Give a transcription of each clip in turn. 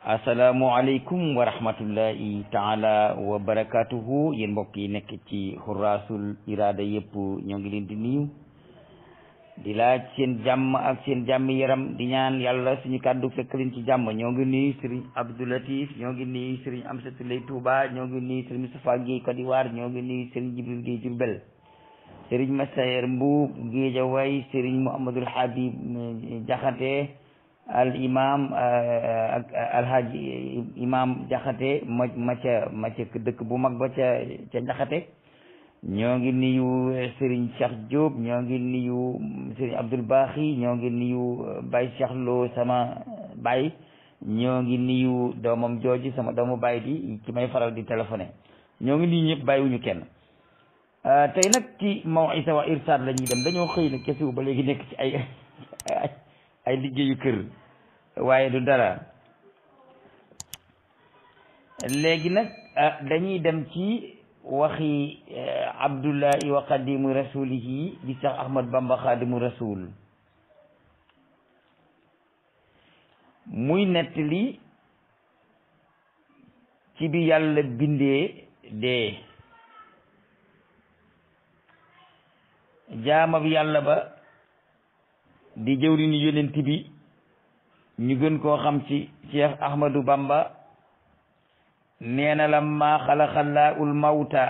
asalaamualeykum wa rahmatullahi taala wa barakatuhu yéen mbokk yi nekk ci xuraasul iraada yëpp ñoo ngi leen di nuyu di laaj seen jàmm ak seen jàmm yaram di ñaan yàlla suñu kàddu fekk leen ci jàmm. ñoo ngi nuyu Serigne Abdou Latif, ñoo ngi nuyu Serigne Amsatou Lay Touba, ñoo ngi nuyu Serigne Moustapha Guèye Côte d'Ivoire, ñoo ngi nuyu Serigne Jibril Guèye Diourbel, Serigne Massayer Mbuub Guédiawaye, Serigne Mouhamadoul Habib Jaxate al imam ak alhaji imam Jaxate ma ca dëkk bu mag ba ca Jaxate. ñoo ngi nuyu Serigne Cheikh Diop, ñoo ngi nuyu Serigne Abdoul Baaxi, ñoo ngi nuyu Baye Cheikh Lo sama baay, ñoo ngi nuyu doomam jooju sama doomu baay di ci may faral di téléphoné. ñoo ngi nuyu ñëpp bàyyiwuñu kenn. tey nag ci maw'isa wa irsaad la ñuy dem. dañoo xëy na kese ba léegi nekk ci ay liggéeyu kër waaye du dara. léegi nag dañuy dem ci waxi Abdullahi wa Xadimu Rasulihi di Cheikh Ahmad Bamba Xadimu Rasul. muy nettali ci bi yàlla bindee dee. jaamab yàlla ba di jëwriñu yonent bi ñu gën koo xam ci Cheikh Ahmadu Bamba nee na lamma xalaqallaahu l-mawta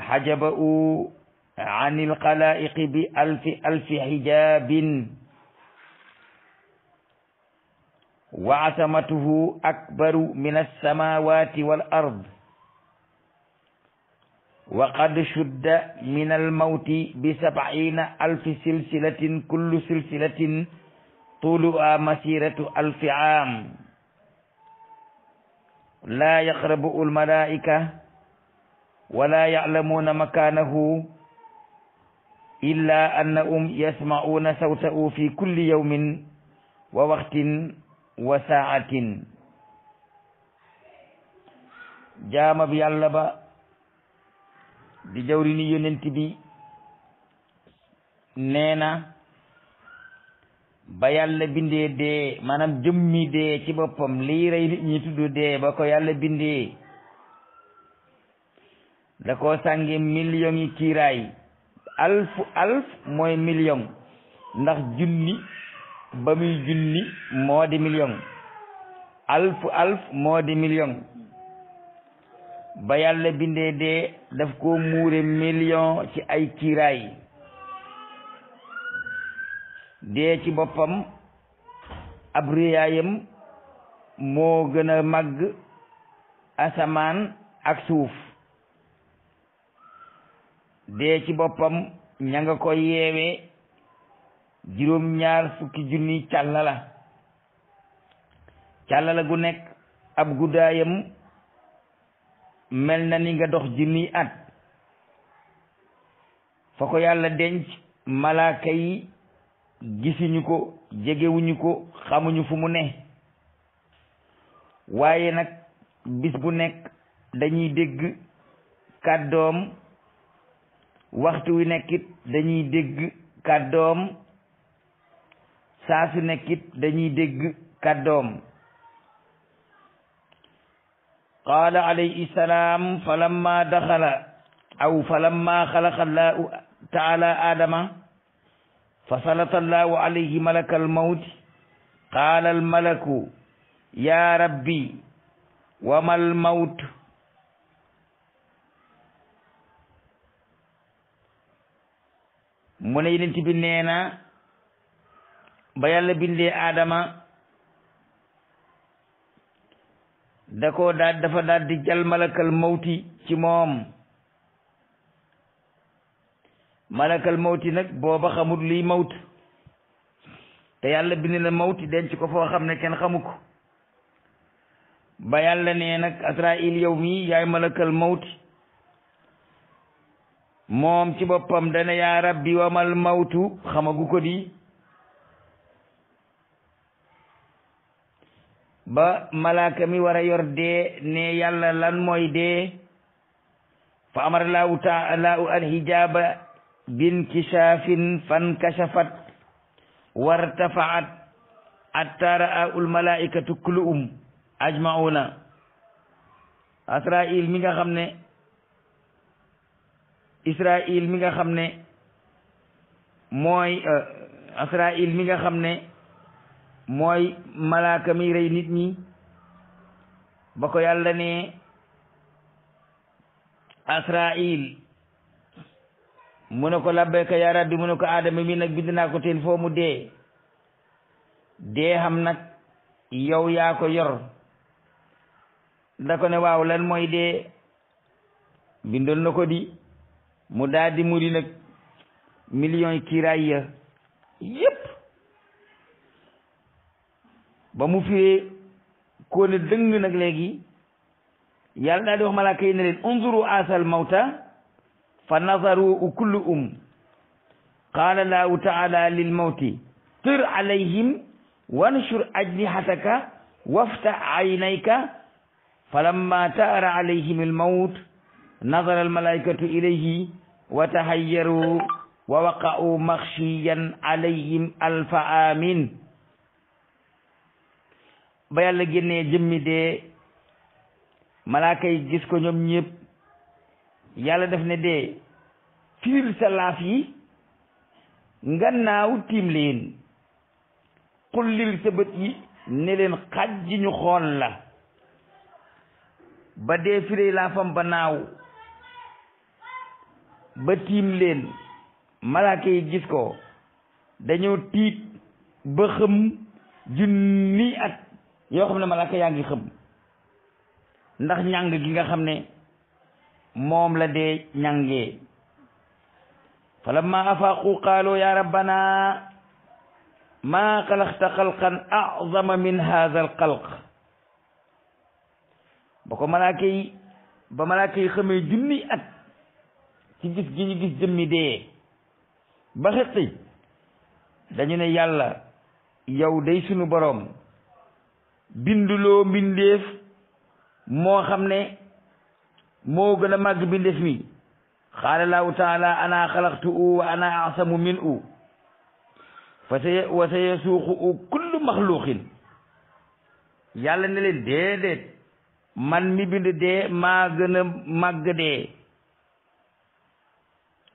xajaba'u an il-xalaa'iqi bi alfi xijaabin wa asamatuhu akbaru min alsamawati wal ard wa qad shudda min almawti bi sab'ina alfi silsilatin kullu silsilatin tuluha masiratu alfi aam laa yaqrabu almalaika wala ya'lamuna makanahu illa annahum yasma'una sawtahu fi kulli yawmin wa waqtin wa sa'atin. jaamab yàlla ba di jawri ni yonent bi nee na ba yàlla bindee dee, maanaam jëmmi dee ci boppam lii rey nit ñi tudd dee, ba ko yàlla bindee da ko sànge million yi kiiraay. alf mooy million, ndax junni ba muy junni moo di million. alf moo di million. ba yàlla bindee dee daf ko muure million ci ay kiiraay. dee ci boppam ab réyaayam moo gën a màgg asamaan ak suuf. dee ci boppam ña nga ko yeewee juróom-ñaar fukki junni càllala gu nekk ab guddaayam mel na ni nga dox junni at. fa ko yàlla denc malaaka yi gisuñu ko, jegewuñu ko, xamuñu fu mu ne. waaye nag bis bu nekk dañuy dégg kàddoom, waxtu wi nekkit dañuy dégg kàddoom, saa su nekkit dañuy dégg kàddoom. qaala alayhi salaam falamma xalaqa allahu taala aadama fa salata allahu alayhi malakal mawti qaala al malaku ya rabbi wa mal mawt mu ne yonent bi nee na ba yàlla bindee aadama dafa daal di jal malakal mawti ci moom. malakal mawti nag booba xamul liy mawt, te yàlla bind na mawti denc ko foo xam ne kenn xamu ko. ba yàlla nee nag Asraayil yow mi yaay malakal mawti, moom ci boppam dana yaa rabbi wamal mawtu xamagu ko di. ba malaaka mi war a yor dee ne yàlla lan mooy dee. fa amara laahu taala alhijaaba binkishaafin fankashafat wartafaat hatta ra'aul malaikatu kulluhum ajmauna. Israil mi nga xam ne Israil mi nga xam ne mooy Israil mi nga xam ne mooy malaaka mi rey nit ñi ba ko yàlla ne Israil mu ne ko labbayka ya rabbi mu ne ko aadama mi nag bind naa ko teen foo mu dee xam nag yow yaa ko yor. da ko ne waaw lan mooy dee bindoon na ko di mu daal di muri nag millions yi kiiraay ya yépp ba mu firee koo ne dëng nag léegi yàlla daal di wax malaaka yi ne leen unzuru asal mawta fa nazaru kulluhum qaala lahu taala lil mawti tir alayhim wanshur ajnihataka waftah aynayka falamma taara alayhim almawt nazara almalaikatu ilayhi wa tahayyaru wa waqa'u makhshiyan alayhim alfa amin. ba yàlla génnee jëmmi dee malaaka yi gis ko ñoom ñëpp yàlla def ne dee fiir sa laaf yi ngannaaw tiim leen xullil sa bët yi ne leen xaj ji ñu xool la. ba dee firee laafam ba naaw ba tiim leen malaaka yi gis ko dañoo tiit ba xëm junni at yoo xam ne malaaka yaa ngi xëm ndax ñàng gi nga xam ne moom la dee ñàngee. falamma afaqu qaalu ya rabbana ma xalaqta xalqan a'zama min hadha al xalq. ba malaaka yi xamee junni at ci gis gi ñu gis jëmmi dee ba xetti dañu ne yàlla yow day sunu boroom binduloo mbindeef moo xam ne moo gën a màgg mbindeef mi. qaala lahu taala ana xalaqtuhu wa ana asamu minhu wa sayasuuqu kullu maxluqin. yàlla ne leen déedéet man mi bind dee maa gën a màgg dee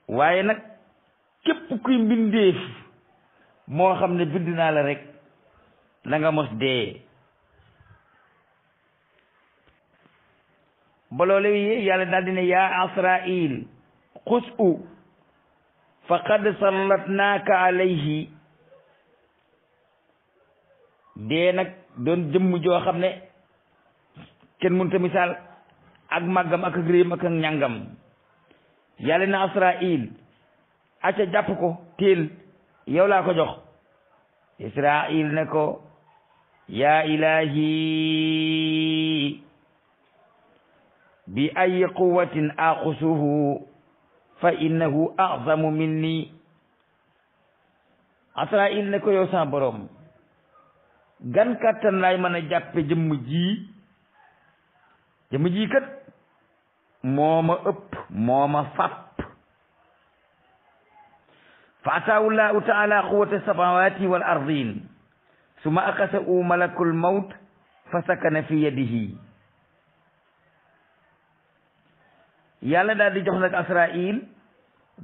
waaye nag képp kuy mbindeef moo xam ne bind naa la rek la nga mos dee. ba loolu yàlla daal dina yaa Asrail xus'u faqad sallatnaaka alayhi. dee nag doon jëmm joo xam ne kenn mënta misaal ak màggam ak réem ak ñàngam. yàlla na Asrail acca jàpp ko téel yow laa ko jox. Israil ne ko yaa ilahi bi ay quwatin aqusuhu fa innahu a'zamu minni. Asrail ne ko yow sa borom gan kàttan laay mën a jàppe jëmm ji kat moo ma ëpp moo ma fàpp. fa ataahu llahu taala quwwata samawati wal ardin summa akasahu malakul mawt fa sakana fi yadihi. yàlla daal di jox nag Asrail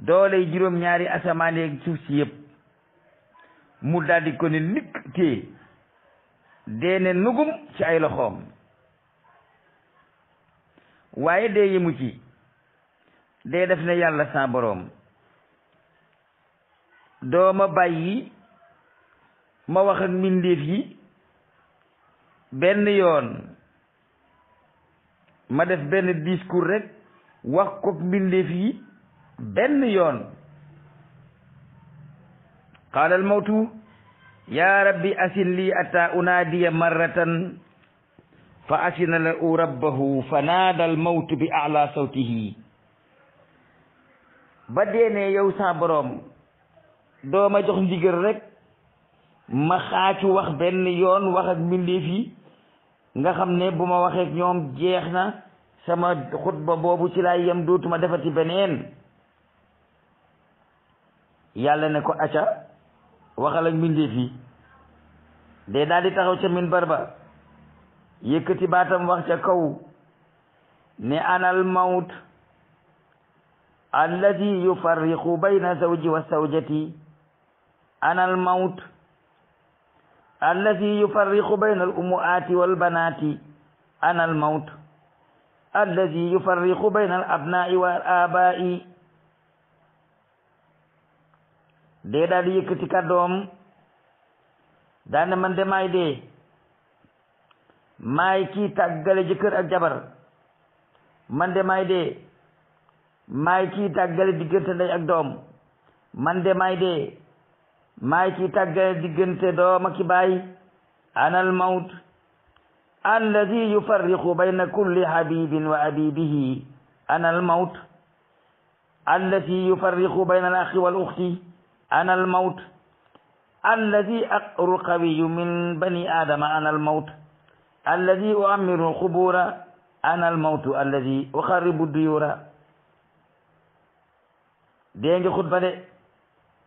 dooley juróom-ñaari asamaan yeeg suuf si yëpp mu daal di ko ne nikk tee dee ne nugum ci ay loxoom. waaye dee yemu ci dee def ne yàlla sa boroom doo ma bàyyi ma wax ak mbindeef yi benn yoon ma def benn discours rek wax ko mbindeef yi benn yoon. qaala al mawtu ya rabbi asin lii ata unaadiya marratan fa asina lahu rabbahu fa naada al mawtu bi a'la sawtihi. ba deene yow sa boroom doo ma jox ndigal rek ma xaacu wax benn yoon wax ak mbindeef yi nga xam ne bu ma waxee ak ñoom jeex na sama xutba boobu ci laay yem dootuma defati beneen. yàlla ne ko acca waxal ak mbindeef yi dee daal di taxaw ca minbar ba yëkkati baatam wax ca kaw ne anal mawt alladi yufarriqu bayna zawji wa zawjati anal mawt alladi yufarriqu bayna al ummaati wal banaati anal mawt alladi yufarriqu bayna al abnaai wal aabaa'i dee daal di yëkkati kàddoom daane man de maay dee maay kii tàggale jëkkër ak jabar man de maay dee maay kii tàggale diggante ndey ak doom man de maay dee maay kii tàggale diggante doom ak baay anal mawt alladi yufarriqu bayna kulli habibin wa abibihi anal mawt alladi yufarriqu bayna al axi wal uxti anal mawt alladi aqru qawiyu min bani adama anal mawt alladi uammiru qubura anal mawtu alladi uxarribu duyura dee ngi xutba de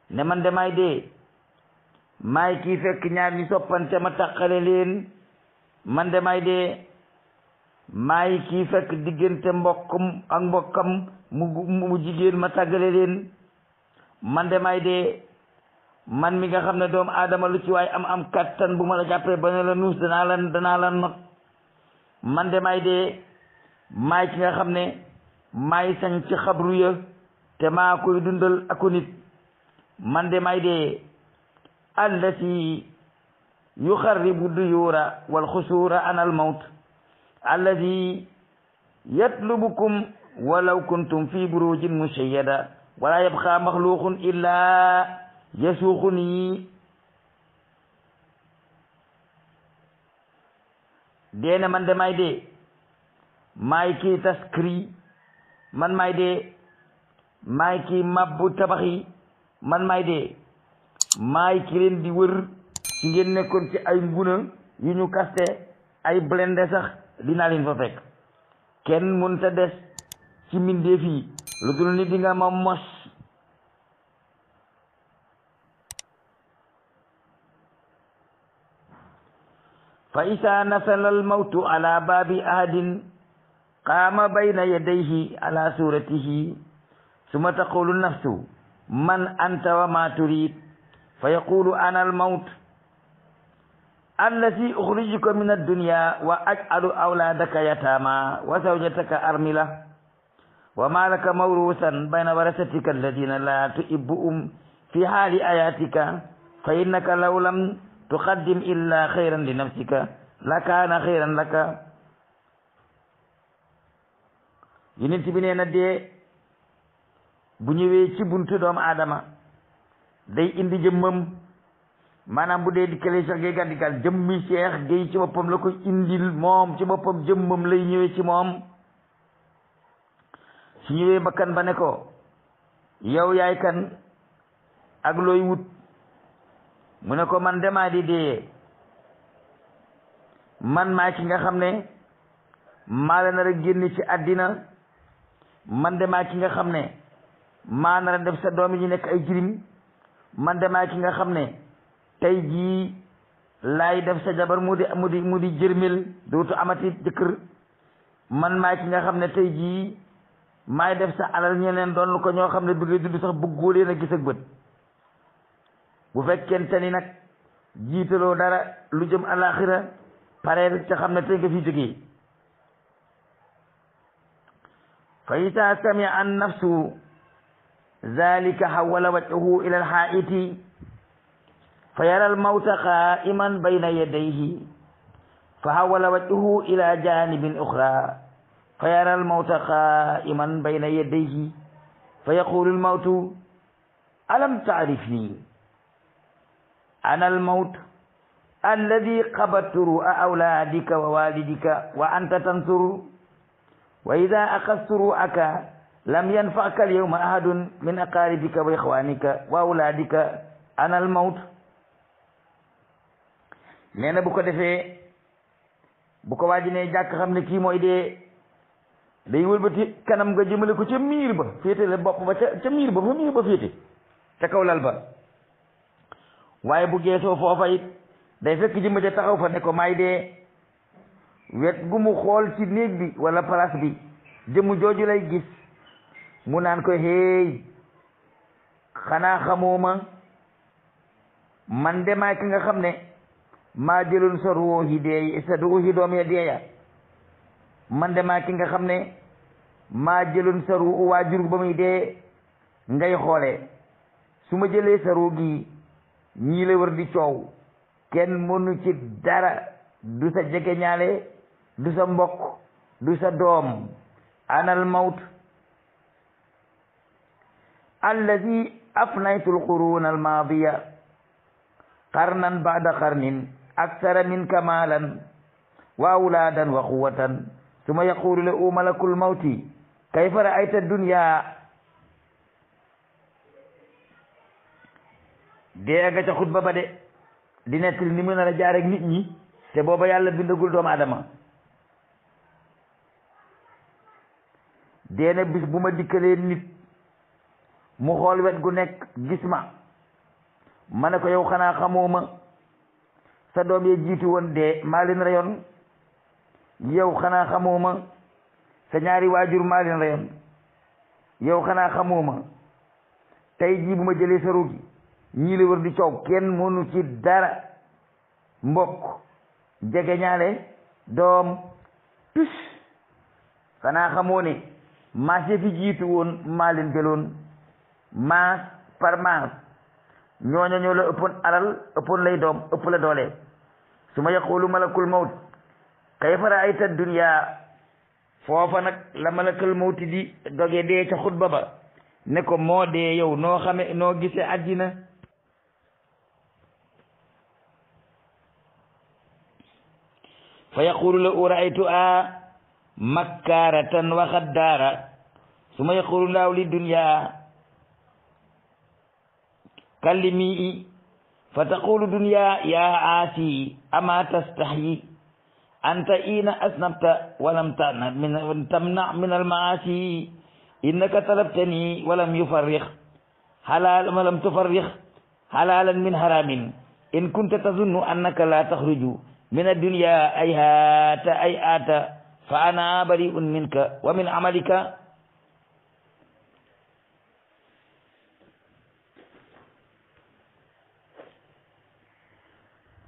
ne man de maay dee maay kii fekk ñaar ñi soppante ma taqale leen man de maay dee maay kii fekk diggante mbokkam ak mbokkam mu jigéen ma tàggale leen man de maay dee man mi nga xam ne doomu aadama lu ci waay am kattan bu ma la jàppee ba ne la nuus danaa la not man de maay dee maay ki nga xam ne maay sañ ci xabru ya te maa koy dundal ako nit man de maay dee allati yuxarribu duyura wal xusuura anal mawt alladi yatlubukum walaw kuntum fi burujin mushayyada wala yabqa maxluqun illa yasuuxuni deene man de maay dee maay kii taskri man maay dee maay kii mabbu tabax yi man maay dee maay ki leen di wër ci ngeen nekkoon ci ay nguna yu ñu kaste ay blende sax dinaa leen fa fekk kenn mënta des ci mbindeef yi lu dul ni di nga ma mos fa isa nasala al mawtu ala baabi ahadin qaama bayna yadayhi ala suratihi summa taqulu nafsu man anta wa ma turid fa yaqulu ana al mawt allati ukhrijuka min ad-dunya wa aj'alu awladaka yatama wa zawjataka armila wa ma laka mawrusan bayna warasatika alladhina la tuhibbuhum fi hali ayatika fa innaka law lam tuqaddim illa khayran li nafsika la kaana khayran laka yonent bi nee na dee bu ñëwee ci buntu doomu aadama day indi jëmmam maanaam bu dee dikkale sax gay gàddikal jëmmi Cheikh Gueye ci boppam la koy indil moom ci boppam jëmmam lay ñëwee ci moom su ñëwee bakkan ba ne ko yow yaay kan ak looy wut mu ne ko man demaa di dee man maa ki nga xam ne maa la nar a génn ci àddina man demaa ki nga xam ne maa nar a def sa doom yi ñu nekk ay jirim man demaa ki nga xam ne tey jii laay def sa jabar mu di jërmel dootu amati jëkkër man maa ki nga xam ne tey jii maay def sa alal ñeneen doon lu ko ñoo xam ne bi ngay dund sax bëggoo leen a gis ak bët bu fekkente ni nag jiitaloo dara lu jëm alaxira pareel ca xam ne tey nga fi jógee fa ida samia an nafsu zalika hawala wajhahu ila alhaiti fa yara almawta qaiman bayna yadayhi fa hawala wajhahu ila janibin ukhra fa yara almawta qaiman bayna yadayhi fa yaqulu almawtu alam ta'rifni ana almawt alladi qabattu ru'a awladika wa walidika wa anta tansuru wa ida aqastu ru'aka lam yanfa'ka alyawma ahadun min aqaribika wa ikhwanika wa awladika ana almawt nee na bu ko defee bu ko waaji ne jàkk xam ne kii mooy dee day wëlbati kanam nga jëmale ko ca miir ba féete la bopp ba ca miir ba fa miir ba féete ca kaw lal ba waaye bu geesoo foofa it day fekk jëmm ja taxaw fa ne ko may dee wet gu mu xool ci néeg bi wala place bi jëmm jooju lay gis mu naan ko hey xanaa xamoo ma man de maay ki nga xam ne maa jëloon sa ruuxi dee sa ruuxi doom ya deeya man de maay ki nga xam ne maa jëloon sa ruuxu waajur ba muy dee ngay xoolee su ma jëlee sa ruux gi ñii la war di coow kenn mënu ci dara du sa jegeñaale du sa mbokk du sa doom anal mawt allazi afnaytu alquruna almaadiya qarnan ba'da qarnin aksara minka maalan wa awlaadan wa quwwatan summa yaqulu lahu malakul mawti kayfa ra'ayta dunya dee nga ca xutba ba de di nettali ni mu nar a jaar ak nit ñi te booba yàlla bindagul doomu adama dee ne bis bu ma dikkalee nit mu xool wet gu nekk gis ma ne ko yow xanaa xamoo ma sa doom yee jiitu woon dee maa leen reyoon yow xanaa xamoo ma sa ñaari waajur maa leen reyoon yow xanaa xamoo ma tey jii bu ma jëlee sa ruugi ñii la wër di coow kenn mënu ci dara mbokk jegeñaale doom tus xanaa xamoo ne maas yi fi jiitu woon maa leen jëloon maas par maas ñooña ñoo la ëppoon alal ëppoon lay doom ëpp la doole su ma yaqulu malakul mawt kayfa ra'ayta dunya foofa nag la malakul mawti di doge dee ca xutba ba ne ko moo dee yow noo xame noo gisee àddina fa yaqulu lahu ra'aytu makkaratan wa xaddaara summa yaqulu lahu li dunya kallimi fa taqulu dunya ya aasi ama tastahyi anta ina asnabta walam tamna min almaasi innaka talabtani walam tufarrix halalan min haramin in kunta tazunnu annaka la taxruju min addunya ay ata fa ana bari'un minka wa min amalika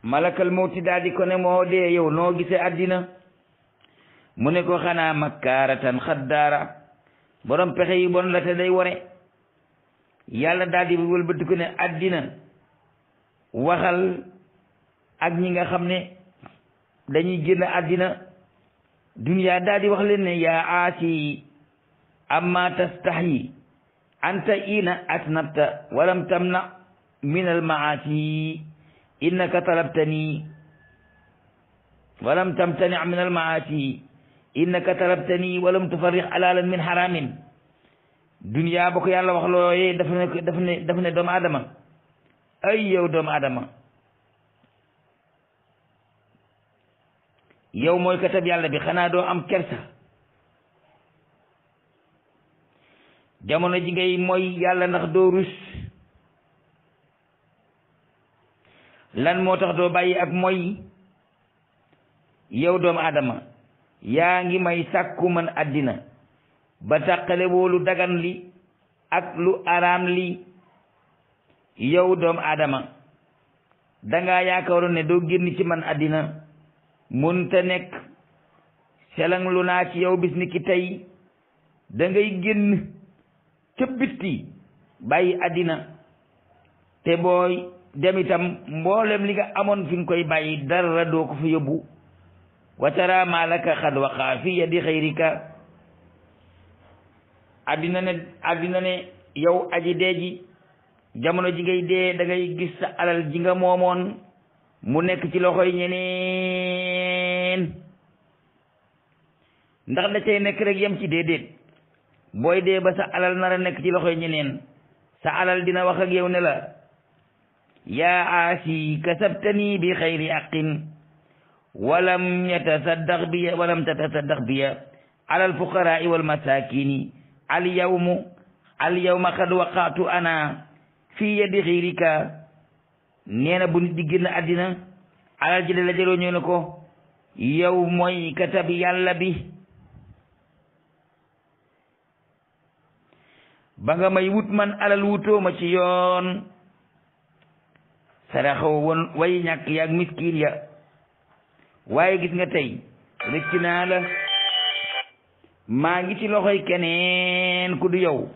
malakal mawti daal di ko ne moo dee yow noo gisee àddina mu ne ko xanaa makkaaratan xaddaara borom pexe yi bon la te day wone yàlla daal di wëlbati ko ne àddina waxal ak ñi nga xam ne dañuy génn àddina duniya daal di wax leen ne yaa aasi amma tastahyi anta ina atnabta walam tamna min almaasi innaka talabtani walam tamtani min almaasi innaka talabtani walam tufarrix halalan min haramin duniya ba ko yàlla wax looyee daf ne doomu adama ay yow doomu adama yow mooy katab yàlla bi xanaa doo am kersa jamono ji ngay mooy yàlla ndax doo rus lan moo tax doo bàyyi ak mooy yow doomu adama yaa ngi may sàkku man àddina ba tàqale woo lu dagan li ak lu araam li yow doomu adama dangaa yaakaaroon ne doo génn ci man àddina munta nekk selang lu naa ci yow bis ni ki tey da ngay génn ca bitti bàyyi àddina te booy dem itam mboolem li nga amoon fi nga koy bàyyi dara doo ko fi yóbbu wa tara malaka xad waqa fi yadi xayrika àddina ne yow aji dee ji jamono ji ngay dee da ngay gis sa alal ji nga moomoon mu nekk ci loxoy ñeneen ndax da cay nekk rek yem ci déedéet booy dee ba sa alal nar a nekk ci loxoy ñeneen sa alal dina wax ak yow ne la yaa aasi kasabtani bi xayri aqin walam tatasaddaq biya ala alfuqaraai walmasakini alyawma qad waqatu ana fi yadi xayrika nee na bu nit di génn àddina alal ji de la jëloo ñu ne ko yow mooy katabi yàlla bi ba nga may wut man alal wutoo ma ci yoon saraxoo woon way ñàkk yaag miskin ya waaye gis nga tey rëcc naa la maa ngi ci loxoy keneen ku du yow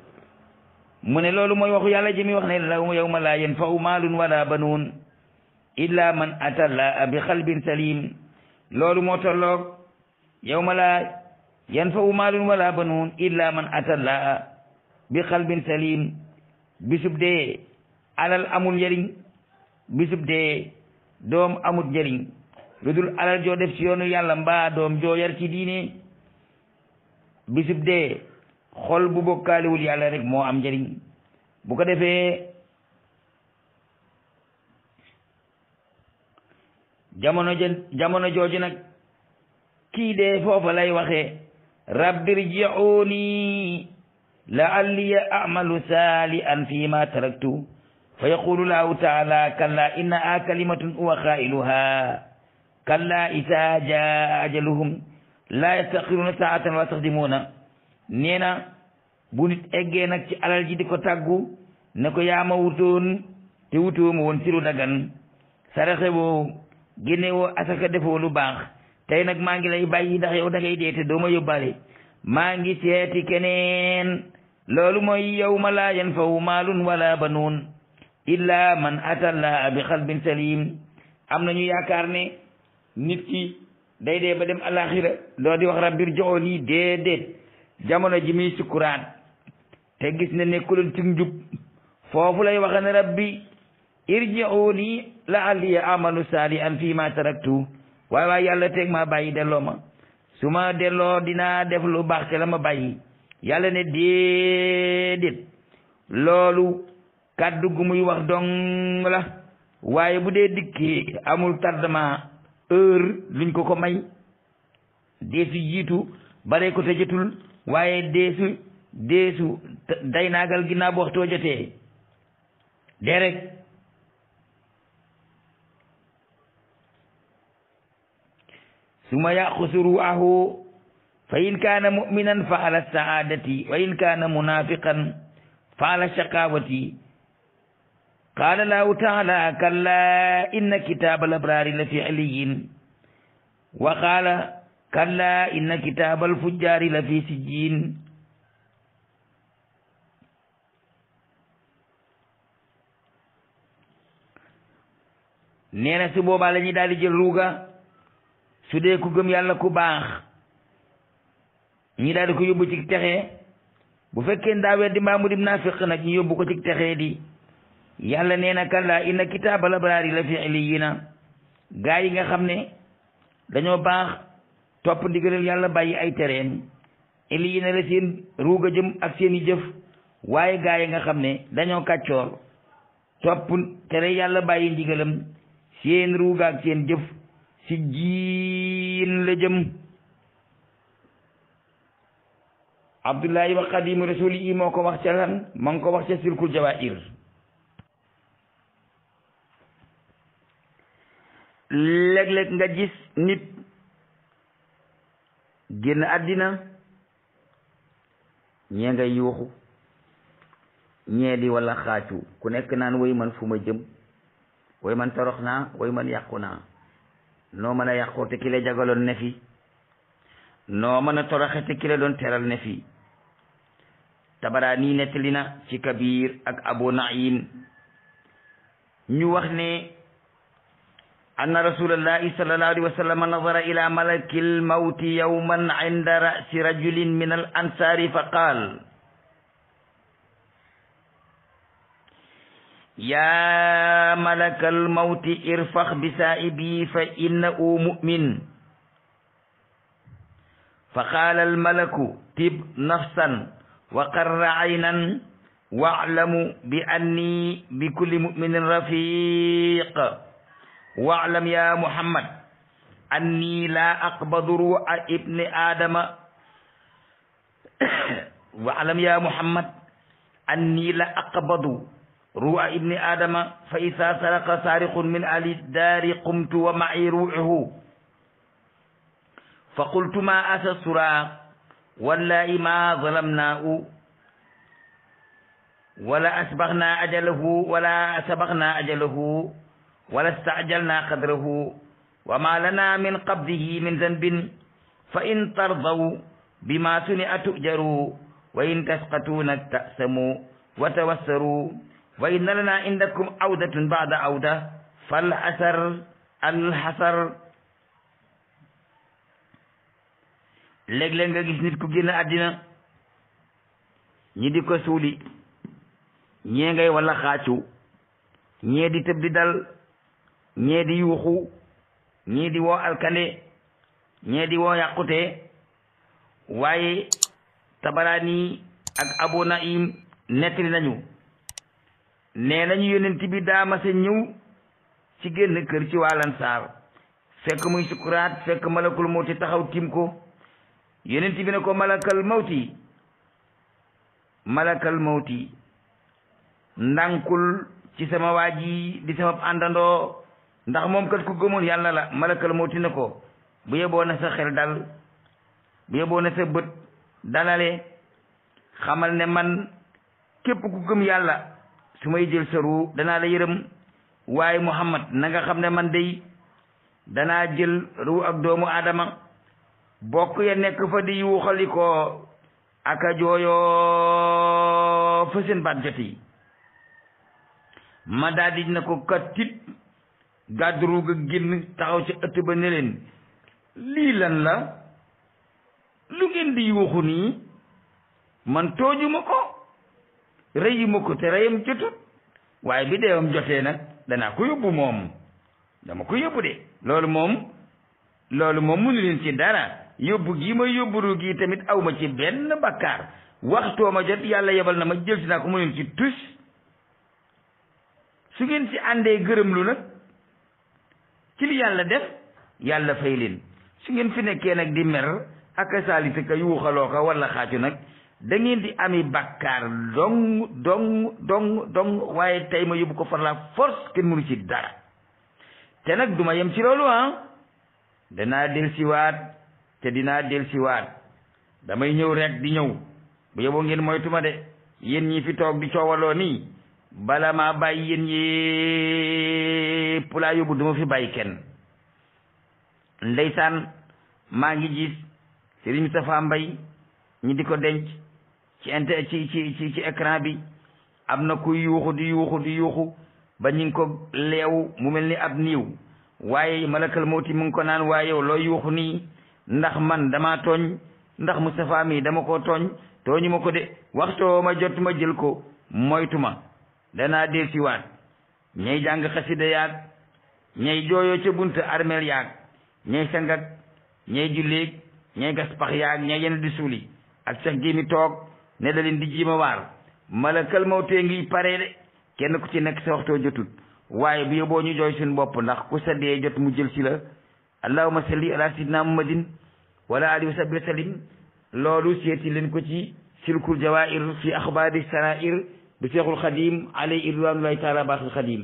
mu ne loolu mooy waxu yàlla ji mi wax ne la yawma laa yanfa'u maalun wala banuun illa man ata llaha bi qalbin salim loolu moo tolloog yawma laa yanfa'u maalun wala banuun illa man ata llaha bi qalbin salim bisub dee alal amul njëriñ bisub dee doom amul njëriñ lu dul alal joo def ci yoonu yàlla mbaa doom joo yar ci diine bisub dee xol bu bokkaaliwul yàlla rek moo am njëriñ bu ko defee jamono jooju nag kii dee foofa lay waxee rabbi rji'uuni la'alli a'malu saalihan fiima taraktu fa yaqulu lahu taala kalla innaha kalimatun huwa qaa'iluha kalla idaa jaa ajaluhum laa yastaxiruuna saa'atan wa yastaqdimuuna nee na bu nit eggee nag ci alal ji di ko tàggu ne ko yaa ma wutoon te wutoo ma woon ci lu dagan saraxe woo génne woo asaka defoo lu baax tey nag maa ngi lay bàyyi ndax yow da ngay dee te doo ma yóbbaale maa ngi seeti keneen loolu mooy yawma laa yanfa'u maalun wala banuun illa man ata llaha bi qalbin salim am nañu yaakaar ne nit ki day dee ba dem alaxira doo di wax rabbi rji'uuni déedéet jamono ji muy sukuraat te gis ne nekkuloon ci njub foofu lay waxe ne rabbi irji'uuni la'alli a'malu saalihan fiima taraktu waaye yàlla teg ma bàyyi delloo ma su ma delloo dinaa def lu baax te la ma bàyyi yàlla ne déedéet loolu kàddu gu muy wax dong la waaye bu dee dikki amul tardement heure luñ ko may deesu jiitu bare ko te jotul waaye deesu day naagal ginnaaw bu waxtoo jotee dee rek suma yaxusu ruuhahu fa in kaana mu'minan fa ala saadati wa in kaana munafiqan fa ala shaqawati qaala lahu taala kalla inna kitaaba al-abraari la fi illiyin wa qaala kalla inna kitaaba al-fujjaari la fi sijjiin nee na su boobaa la ñuy daal di jël ruuga su dee ku gëm yàlla ku baax ñi daal di ko yóbbu ci texe bu fekkee ndaa weddi mbaa mu di naafiq nag ñu yóbbu ko ci texe di yàlla nee na kalla inna kitaabal abraari la fi illiyina gaa yi nga xam ne dañoo baax topp ndigalal yàlla bàyyi ay tereem illiyina la seen ruuga jëm ak seeni jëf waaye gaa yi nga xam ne dañoo kàccoor topp tere yàlla bàyyi ndigalam seen ruuga ak seen jëf si jiin la jëm abdullahi wa xadimu rasuli yi moo ko wax ca lan ma ngi ko wax ca silkul jawaahir léeg-léeg nga gis nit génn àddina ñee ngay yuuxu ñee di walla xaacu ku nekk naan woy man fu ma jëm woy man torox naa woy man yàqu naa noo mën a yàqoo te ki la jagaloon ne fi noo mën a toroxe te ki la doon teral ne fi Tabaraani nettali na ci Kabir ak Abu Naim ñu wax ne anna rasulallahi sallallahu alayhi wa sallam nadara ila malakil mawti yawman inda ra'si rajulin min al ansari fa qaal ya malakal mawti irfax bi saa'ibi fa innahu mu'min fa qaala al malaku tib nafsan wa qarra aynan wa'lamu bi anni bi kulli mu'minin rafiq wa'lam ya muhammad anni la aqbadu ruha ibni adama wa'lam ya muhammad anni la aqbadu ru'a ibni adama fa isa saraka sariqun min ali daari qumtu wa ma'i ru'uhu fa qultu ma asa sura wallahi ma zalamna'u wala asbaghna ajalahu wala sabaghna ajalahu wala sta'jalna qadrahu wa ma lana min qabdihi min dhanbin fa in tardaw bima suni'a tu'jaru wa in tasqatuna ta'samu wa tawassaru wa inna lana indakum awdatun ba'da awda fal asar al hasar. léeg-léeg nga gis nit ku génn àddina ñi di ko suuli ñee ngay walla xaacu ñee di tëb di dal ñee di yuuxu ñii di woo alkande ñee di woo yàqute waaye Tabaraani ak Abu Naim nettali nañu nee nañu yonent bi daa ma sa ñëw ci génn kër ci waa Ansaar fekk muy sukuraat fekk malakul mawti taxaw tim ko yonent bi ne ko malakal mawti ndànkul ci sama waa ji di sama àndandoo ndax moom kat ku gëmoon yàlla la. malakal mawti ne ko bu yeboo na sa xel dal bu yeboo na sa bët dalale xamal ne man képp ku gëm yàlla su may jël sa ruu danaa la yërëm waaye Muhammad na nga xam ne man day danaa jël ruu ak doomu aadama bokk ya nekk fa di yuuxali ko aka jooyoo fa seen baat joti ma daal di na ko kat tit gàddu ruu ga génn taxaw ci ëtt ba ne leen lii lan la lu ngeen di yuuxu nii man toojuma ko rëyuma ko te rëyam jotut waaye bi deewam jotee nag danaa ko yóbbu moom dama ko yóbbu de loolu moom mënu leen ci dara yóbbu gi ma yóbbu ru gi tamit aw ma ci benn bakkaar waxtoo ma jot yàlla yebal na ma jël si naa ko mu leen ci tus su ngeen ci àndee gërëm lu nag ci li yàlla def yàlla fay leen su ngeen fi nekkee nag di mer ak saalite ka yuuxaloo ka wala xaacu nag da ngeen di ami bakkaar dong waaye tey ma yóbbu ko par la force kenn mënu ci dara te nag duma yem ci loolu danaa del siwaat te dinaa del siwaat damay ñëw rek di ñëw bu yóbboo ngeen moytuma de yéen ñi fi toog di coowaloo nii bala maa bàyyi yéen yépp laa yóbbu duma fi bàyyi kenn. ndeysaan maa ngi gis Serigne Moustapha Mbaye ñi di ko denc ci ci écran bi am na ku yuuxu di yuuxu ba ñu ngi ko leew mu mel ni ab niiw waaye malakal mawti mu ngi ko naan waaye yow loo yuuxu nii ndax man dama tooñ ndax Moustapha mi dama ko tooñu ma ko de waxtoo ma jot ma jël ko moytuma danaa del si waat ñay jàng xasida yaag ñay jooyoo ca bunt armeel yaag ñay sangak ñay julleeg ñay gas pax yaag ñay yenn di suuli ak sax gi mi toog ne da leen di jiima waar malakal mawtee ngi pare de kenn ku ci nekk sa waxtoo jotut waaye bu yóbboo ñu jooy suñu bopp ndax ku sa dee jot mu jël si la allahumma salli ala sayyidina muhammadin wala alihi wa sahbihi sallim loolu seeti leen ko ci silkul jawaahir fi axbaari sarair bi seexul xadim alayhi ridwanullahi taala baaxil xadim